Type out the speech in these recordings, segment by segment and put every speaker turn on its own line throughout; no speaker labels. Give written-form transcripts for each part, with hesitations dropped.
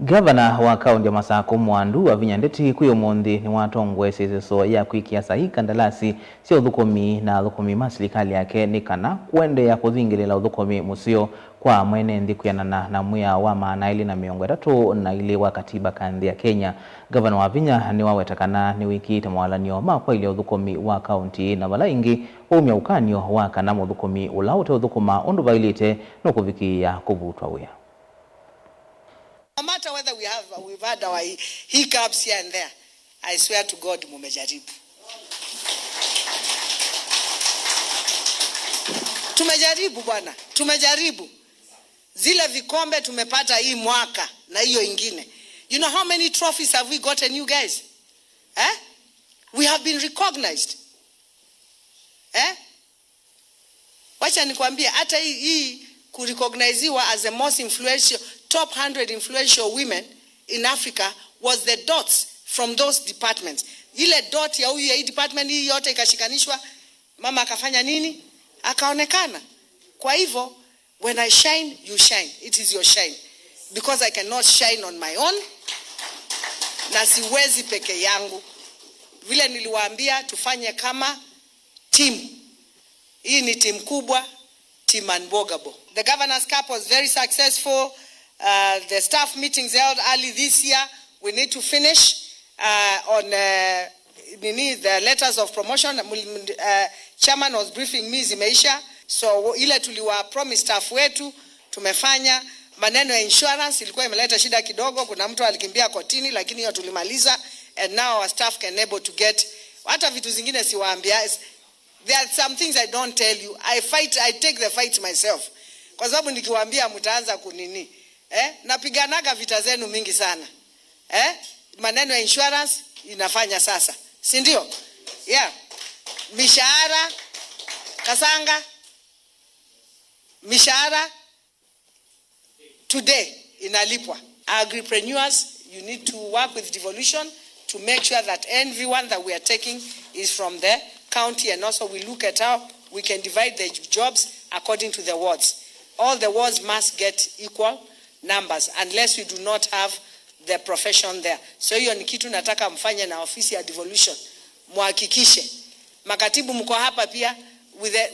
Gavana wa kaunti ya Masaku Mwandu Wavinya Ndeti kwi umunthi niwatongoesye iseso ya kwikia sahi kandalasi sya uthukumi na athukumi ma silikali yake ni kana kuendeea kuthingilila uthukumi museo kwa mwene nthi kwianana na mwiao wa 232 wa katiba ka nthi ya Kenya. Gavana Wavinya niwaweta kana niwikiite mwalanio ma kwailya uthukumi wa kaunti na vala ingi waumya ukanio wa kana muthukumi ula uteuthukuma undu vailite nukuvikiia kuvutwa wia.
No matter whether we've had our hiccups here and there, I swear to God mumejaribu. Tumejaribu bwana, tumejaribu. Zile vikombe tumepata hii mwaka na hiyo ingine. You know how many trophies have we gotten, you guys? Eh? We have been recognized. Eh? Wacha nikwambie hata hii kurecogniziwa as the most influential top 100 influential women in Africa was the dots from those departments. Ile dot ya huyu ya hii department hii yote ikashikanishwa, mama akafanya nini? Akaonekana. Kwa hivyo when I shine, you shine. It is your shine. Because I cannot shine on my own. Na siwezi peke yangu. Vile niliwaambia tufanye kama team. Hii ni team kubwa, team Unbwogable. The Governor's Cup was very successful. The staff meetings held early this year. We need to finish on nini, the letters of promotion. Chairman was briefing me, zimeisha. So ile tuliwa promise staff wetu tumefanya. Maneno ya insurance ilikuwa imeleta shida kidogo, kuna mtu alikimbia kotini, lakini hiyo tulimaliza, and now our staff can able to get hata vitu zingine siwaambia. There are some things I don't tell you. I fight, I take the fight myself. Kwa sababu nikiwaambia mtaanza kunini. Napiganaga vita zenu mingi sana. Maneno ya insurance inafanya sasa, si ndio? Yeah. Mishahara Kasanga, mishahara today inalipwa. Agripreneurs, you need to work with devolution to make sure that everyone that we are taking is from the county, and also we look at how we can divide the jobs according to the wards. All the wards must get equal numbers unless we do not have the profession there. So hiyo ni kitu nataka mfanye na ofisi ya devolution. Muhakikishe. Makatibu mko hapa pia,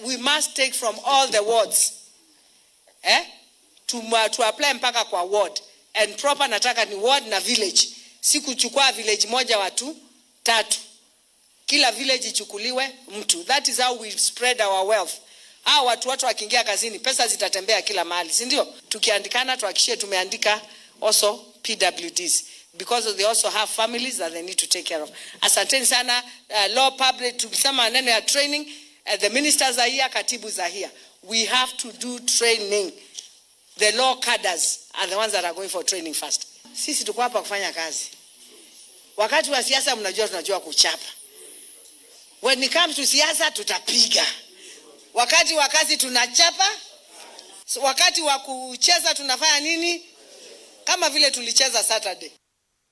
we must take from all the wards. To apply mpaka kwa ward. And proper nataka ni ward na village. Si kuchukua village moja watu tatu. Kila village ichukuliwe mtu. That is how we spread our wealth. Hao watu wakiingia kazini pesa zitatembea kila mahali, si ndio? Tukiandikana tuhakikishe tumeandika also PWDs because they also have families that they need to take care of. Asanteni sana. Law public, tukisema maneno ya training, the ministers are here, katibu are here. We have to do training. The law cadres are the ones that are going for training first. Sisi tuko hapa kufanya kazi. Wakati wa siasa mnajua tunajua kuchapa. When it comes to siasa tutapiga. Wakati wa kazi tunachapa. So, wakati wa kucheza tunafanya nini? Kama vile tulicheza Saturday.